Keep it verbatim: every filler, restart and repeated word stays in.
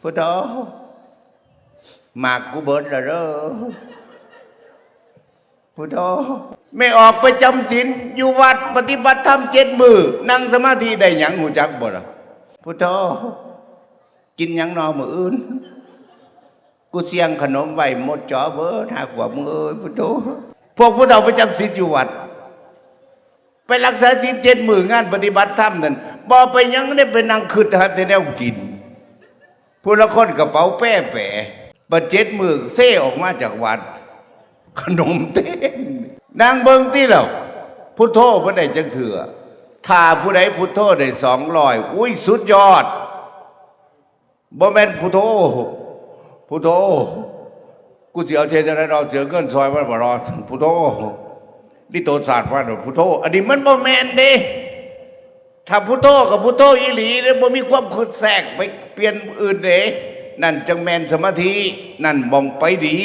พุทโธ หมากกูเบิดแล้วเด้อ พุทโธ แม่ออกไปจำศีลอยู่วัดปฏิบัติธรรมเจ็ดมื้อ นั่งสมาธิได้หยัง ฮู้จักบ่ล่ะ พุทโธ กินหยังนอมื้ออื่น กูเสี่ยงขนมไว้หมดจอเบิด หาขวบมึงเอ้ย พุทโธ พวกผู้เฒ่าไปจำศีลอยู่วัด ไปรักษาศีลเจ็ดมื้องานปฏิบัติธรรมนั่น บ่ไปหยังได้ไปนั่งคิดหาแต่แนวกิน ผู้ละคนกระเป๋าแป้แป๋ บัดเจ็ดมื้อเซออกมาจากวัด ขนมเต็ม นั่งเบิ่งติแล้ว พุทโธบ่ได้จักเทื่อ ถ้าผู้ใดพุทโธได้สองร้อย อุ้ย สุดยอด บ่แม่นพุทโธ พุทโธ กูสิเอาเทศจังได๋ดอก สิเอาเงินซอยมันบ่ดอก พุทโธ นี่โตศาสตร์ว่าพุทโธ อันนี้มันบ่แม่นเด้ ถ้าพุทโธกับพุทโธอีหลีเด้ บ่มีความคิดแทรกไปเปลี่ยนอื่นเด้ นั่นจังแม่นสมาธิ นั่นบ่องไปดี